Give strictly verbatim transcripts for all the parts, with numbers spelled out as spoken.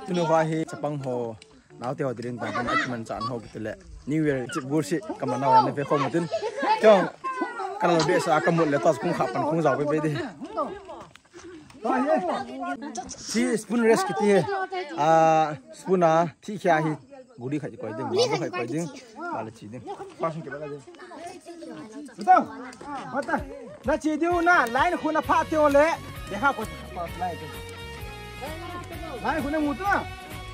Tunu kha hi chapang ho, naote ho ti ding tah, kan akimanchah ho kiti le. New Year chip bur si, kaman ho na ve khom tin. Chong, kan lo be sa ka mut le tos kung kha pan kung jao pe pe di. Hi spoon race kiti hi. Ah, spoon a thi khia hi. Guli khat koi ding, ma khat koi ding. Wala chi ding. First ke ba ding. Betul. Mata. Na chi diu na, line khu na pha tio le. Dekha ko. Line khu. Line khu na mutu na.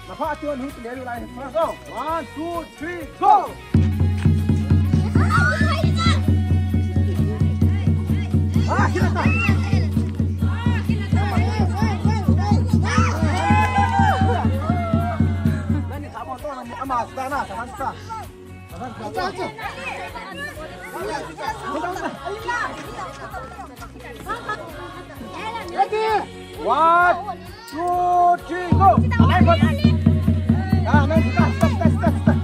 Na pha tio ni le line khu. Go. One, two, three, go. Ah, kita. Nani tha mo to na mo ama sta na, sa han sta. Ready? One, two, three, go. Align, boss. Ah, align, stop, stop, stop, stop, stop.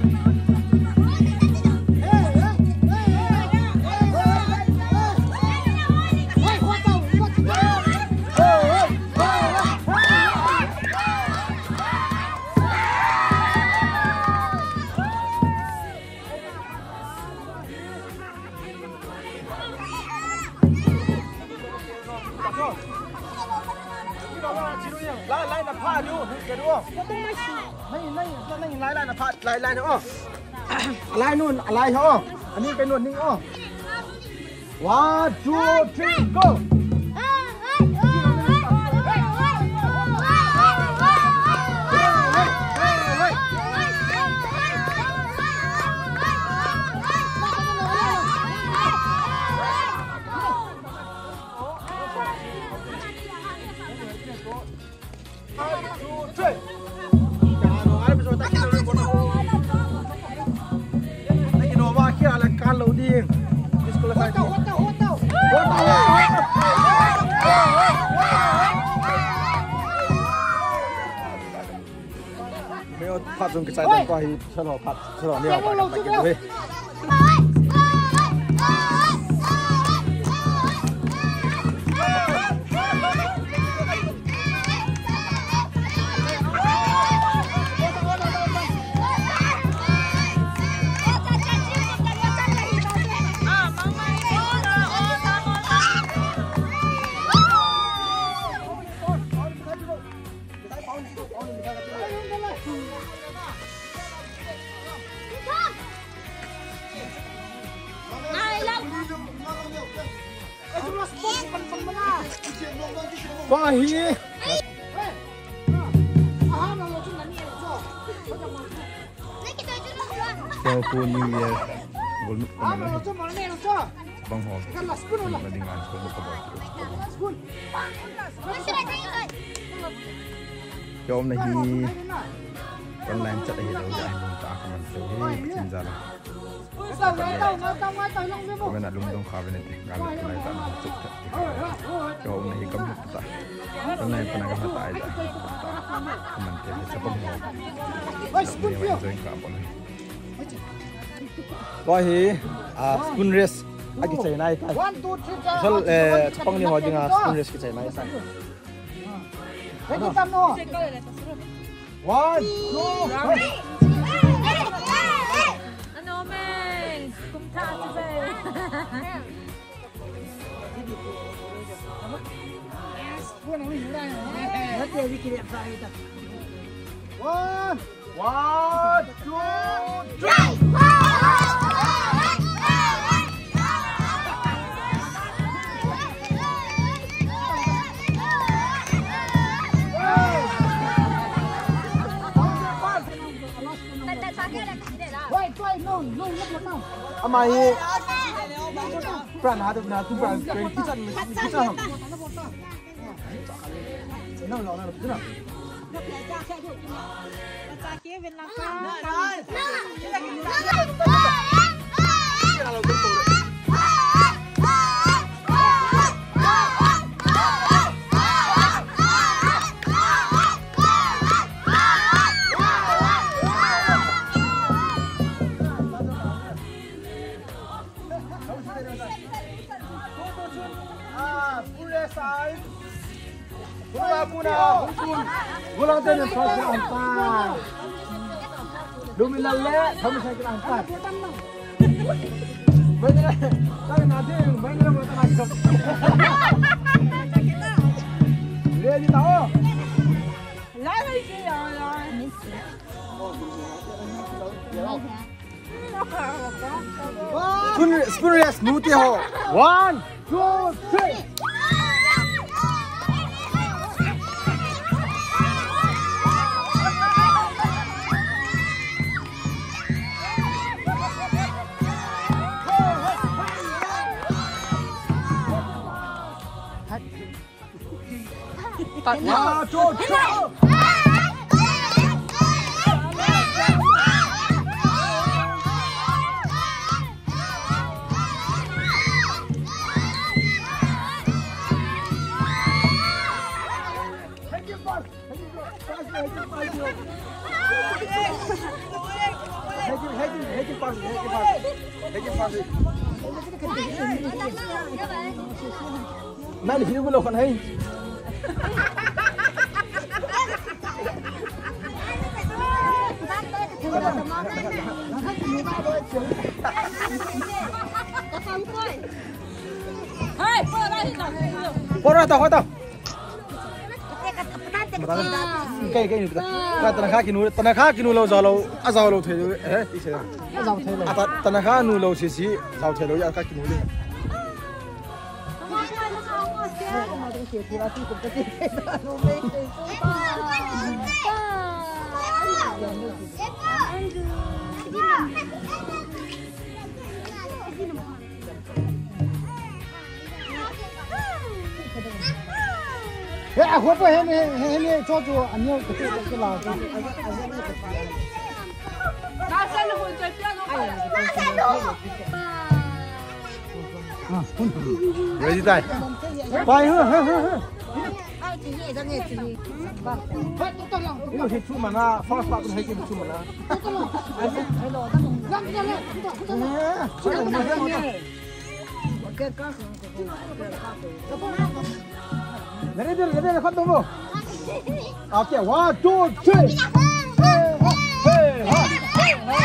Lai, lai na pha diu, ke diu. Nai, nai, nai, lai, lai na pha, lai, lai na, oh. Lai nun, lai ho. Ani ke nun ning, oh. One, two, three, go. Phat chung kichai teng pa hi, salo phat, salo ni pa hi. Pahi. Kyo pu New Year. Golmut ko na. Bang ho. Na dingan ko mo ka ba. Kyo na hi. Online chat hi lo ja hi ta ka man to hi. Tin jala. Kami na lungdong kha bene te, gal le tunai ta na chuk chat te. Kyo na hi kam huk ta. Tunai pa na ka ta ai ta. Kaman te, chapang ho. Join ka pon. Ko hi, ah, spoon race. Aki chai nai ka. One, two, three, chai. Sol, eh, chapang ni ho dinga spoon race ki chai nai sa. Ready, tam no. One, two, three. Ano, Meng? Kumta ati ba? One, one, two, three. Ama hi. Pran ha na tu pran pran kisan kisan. Lumi lalle, thami sa kila anta. Mai na, mai na ding, mai na mo ta na. Ready ta o. Lai lai ke ya ya. Spoon, spoon race, nu ti ho. One, two, three. Nani hiu lo kan hai. Hai, pora ta, pora ta. Kai, kai, ni ta. Ka tanakha kinu, tanakha kinu lo jao lo, a jao lo thei lo, eh, ti se. A jao thei lo. A ta, tanakha nu lo si si, jao thei lo, ya ka kinu le. He, a hopa he, he, he, he, cho, cho, a neo, cho, cho, cho, la, cho. Ready, tai. Pai, he, he, he, he. Ino, he chu mana, first part he chu mana. Ready, ready, ready, khat dong mo. Okay, one, two, three. Hey, ha, hey, ha.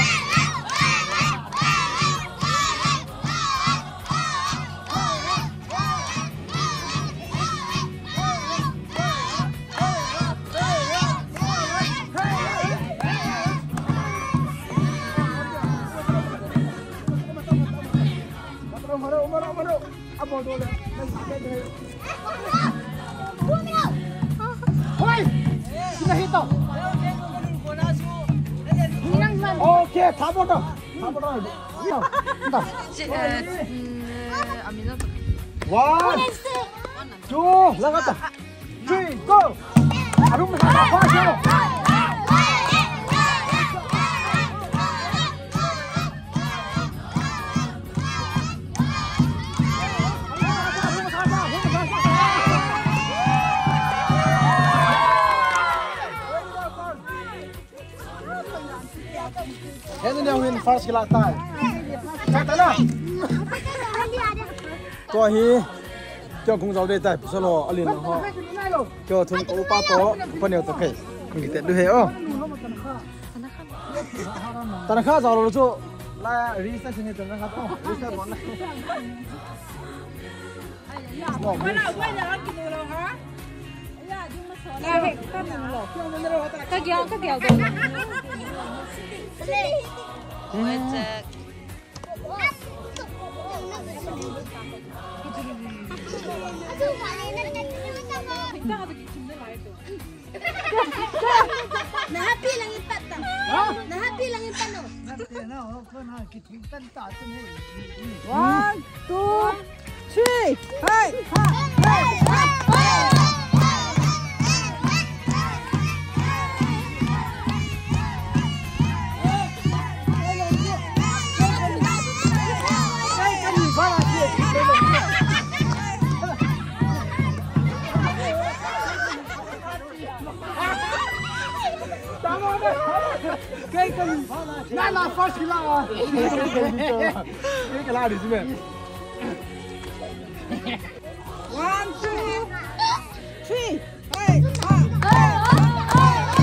Okay, tha bol ta. Tha bol ta. One, two, langa ta. Three, go! Arum sa pa siya. Heni ne win first kila tai. Kata na. Tua hi. Kyo kung jao de tai, solo alin ho. Kyo thum ko pa to, pa neo to kai. Kung kite du he o. Tanakha jao lo chu. La research ni tanakha to. Research mo na. Ka gel, ka gel. Na happy lang ipat ta. Ha? Na happy lang ipat no. One, two, three. Hey, ha, hey, ha, hey. Nana first kila. Kila di sini. One, two, three. Hey, ha.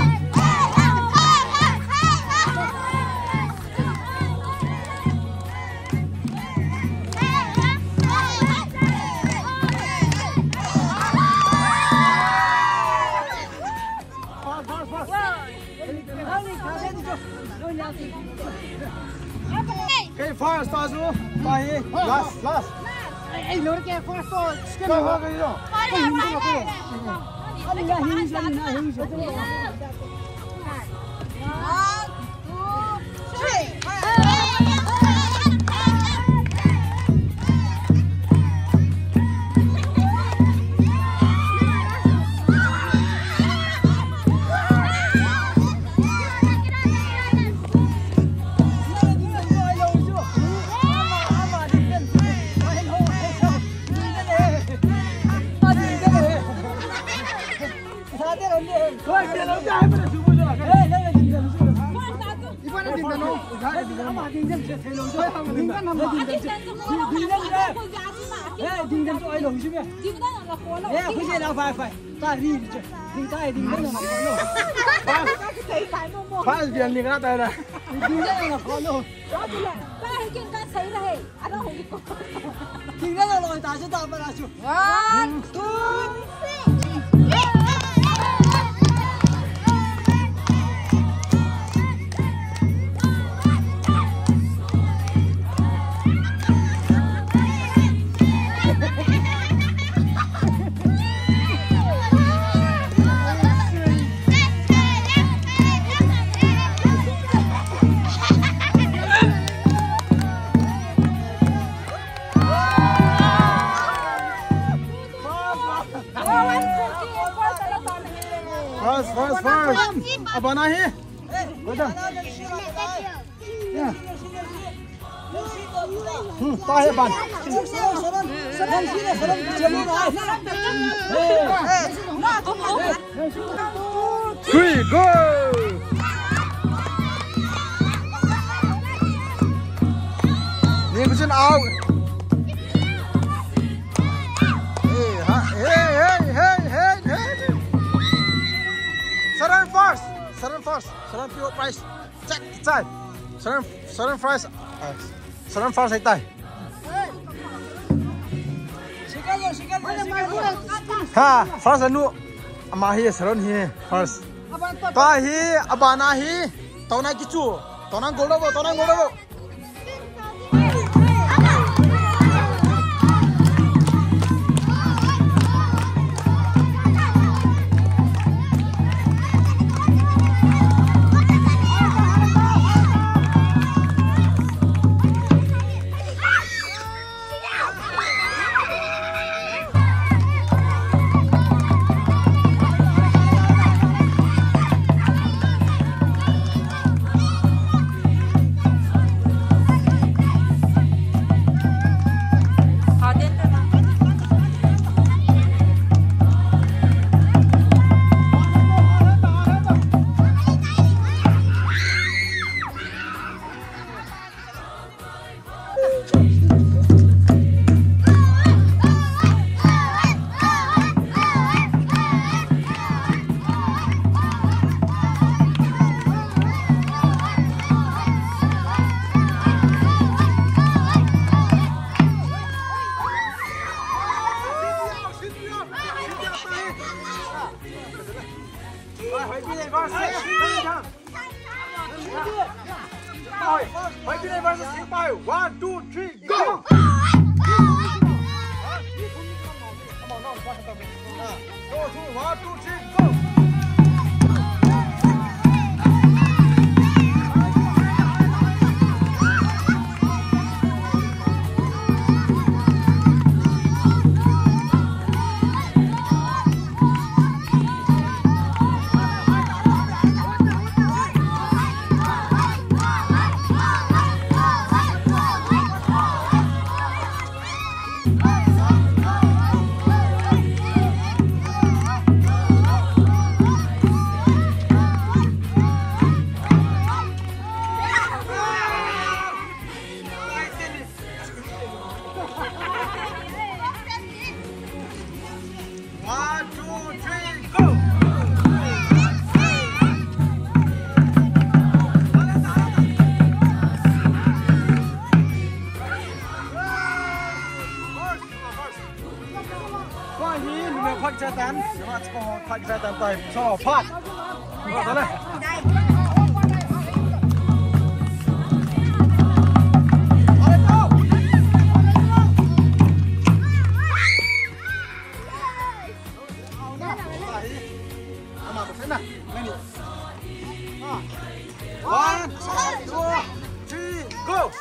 Kei first ta chu, ta hi last, last. Ei, ei, lor ke first to, second to. Ka ha ka yo. Ei, ei, ei, ei. Ali na hi, ali na hi. One, two, three. First bian ni ka tai la. Ding na la ko lo. Ba he kin ka sai la he. Ada ho ko. Ding na la lo ta chu ta ba la chu. One, two, three. First, first, first. Abana hi. Go down. Yeah. Hmm, ta he ban. Three, go! Ni kuchin out. Hey, ha, hey, hey, hey, hey, hey. Saran first. Saran first. Saran pure price. Check, check. Saran, Saran first. Ah, Saran first hai tai. Ha, first anu. Ama hi Saran hi first. Ta hi, abana hi. Tona kichu. Tona gol bo, tona gol bo. One, two, three, go! Go, two, one, two, three, go! One, two, three, go! First, first. Ko hi numei phat cha tan, numei ko phat cha tan tai. So, phat. One, two, three, go!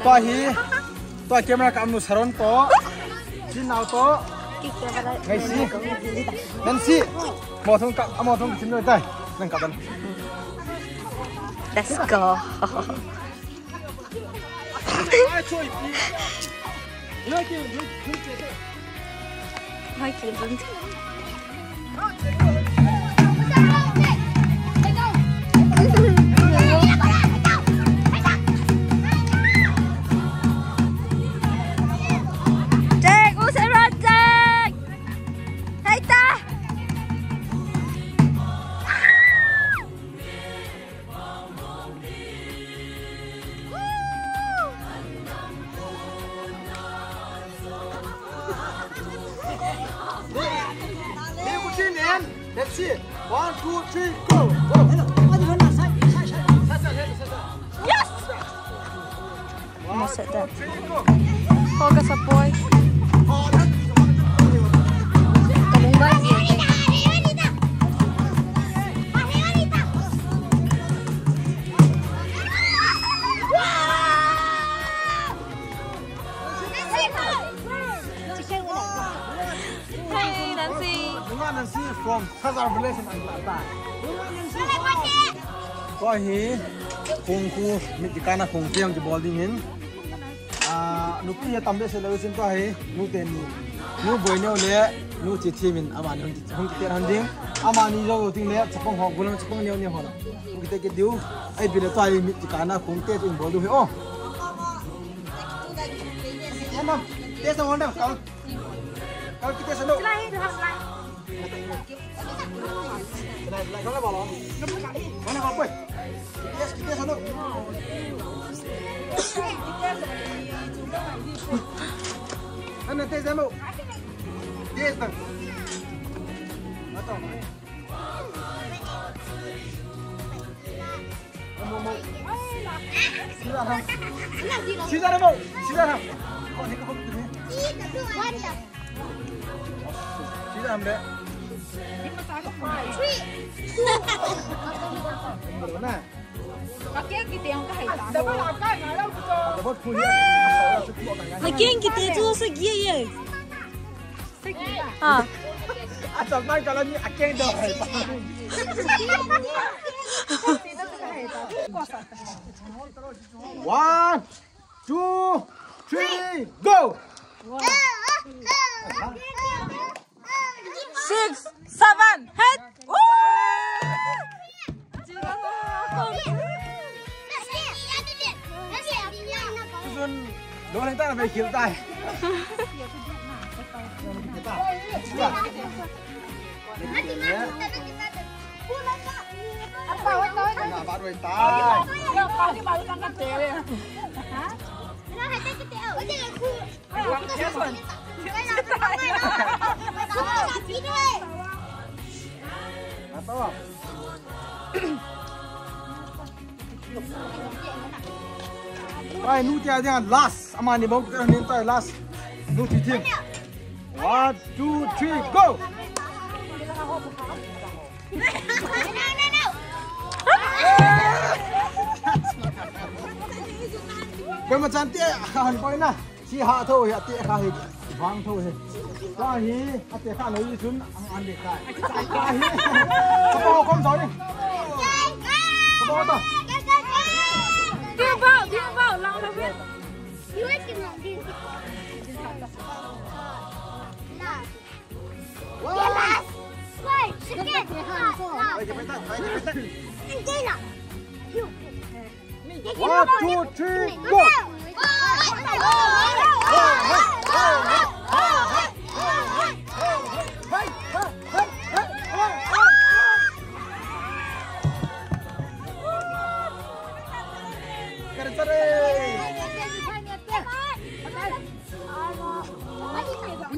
Tua hi, tua camera ka amnu Saron to, Chin nau to, Nancy, Nancy, mo thong ka, mo thong ka Chin nau tai, nang ka dan. Let's go. Let's see. One, two, three, go. Go. Yes! Masa da. Focus, boy. Hey, Nancy. Nancy from Khazar village in Alberta. Ko hi, kung fu, mit kana kung fu yang kibol ding hin. Ah, nupi hi tam behseh lou chun tua hi, nu teni. Nu Boineo le, nu Chithimin, amani hung ki, hung kite han ding. Amani jou ding le, chapang ho, gulang chapang neo neo ho la. Hung kite kit diu, ahi bile tua hi mit kana kung te chu in bol diu hi o. Honda, te sa Honda, kal. Kal kite sa lou. Akeng kite chu sagi ye. Ha. Acham nai kala ni akeng do hai pa. One, two, three, go. Six, seven, hit. Woo! Chun, dole ta na khel tai. Ai, nu tia dia last. Amani bong ka nin tai last. Nu ti thim. One, two, three, go. Koi ma chan te han koi na. Si ha tho hi, ate kha hi. Vang tho hi. Ka hi, ate kha no yi sun, ang an de kai. Ka hi. Ka bo kom sa ni. Ka bo ta. Dia bao, dia bao, lang lang. One, two, three, go!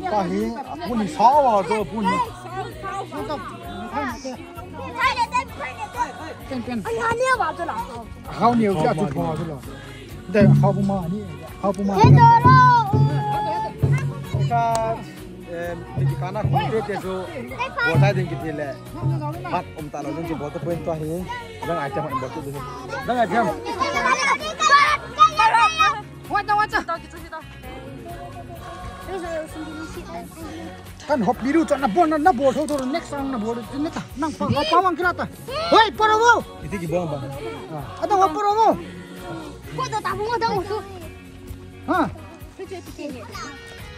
Kahi, puni sawa to puni. Ken, ken. Ai, ani wa to la. Hao ni wa to la. De hao bu ma ni, hao bu ma. Ka, em, ti kana ko te te so. Bo ta ding ki ti le. Bat um ta lo ding ki bo to point to hi. Dang ai te hon bo to ding. Dang ai te. Wa ta wa ta. Kan hop biru cho na bol na, na bol tho tho next round na bol na ta. Nang pa, pa mang kila ta. Hoi, para wo. Iti ki bol ba. Ada wo para wo. Ko da ta mo da mo. Ha.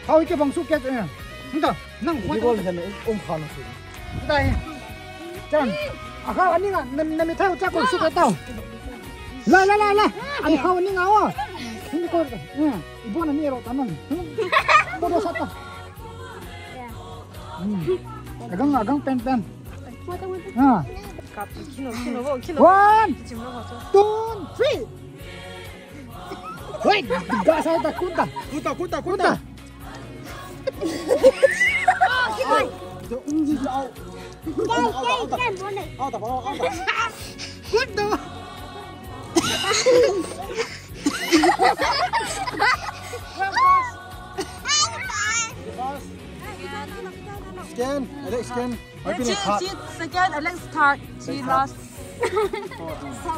Hao ke bang su ke. Nda, nang ko. Di bol na me um khan su. Dai. Chan. Aha, ani nga, na, na mi thau cha ko su ka tau. La, la, la, la. Ani hao ni nga wa. Ni ko. Hmm. Ibon ani ro ta nang. Ko do sa ta. Hmm. Agang, agang pen pen. Ha. Kap, kino, kino, kino. One, two, three. Hoi, ga sa ta, kunta. Kunta, kunta, kunta. Kunta. Scan, Alex, scan. Chi, chi, second, Alex third, chi last.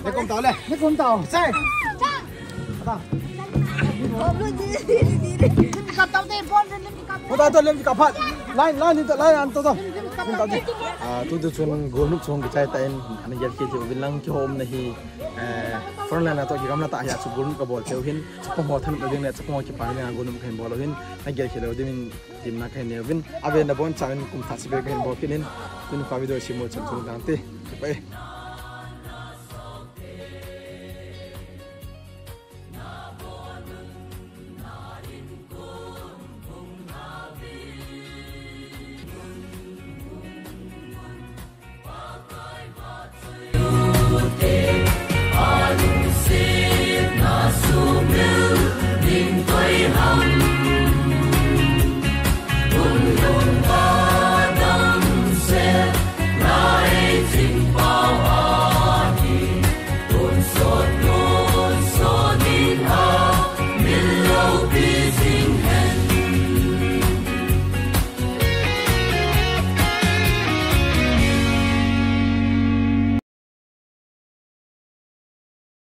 Ni kum tau le. Ni kum tau. Sai. Kap tau te, bol te, lim kap. Ko ta to lim kap phat. Line, line to, line an to to. Lim kap tau te. Ah, tu tu chun goal nup chung kichai ta in, ana gel ki ti uvin lang kihom na hi. Eh, front line na to ki gamla ta hi a chu goal nup ka bol te u hin. Chapang ho than na ding le, chapang ho ki pa le goal nup ka hin bol u hin. Na gel ki le u ding in. Team na kahin neuvin, ave na bon chan kum thah sibe kahin bol kit in, tuni kha video simo chan chung tang te. Bye.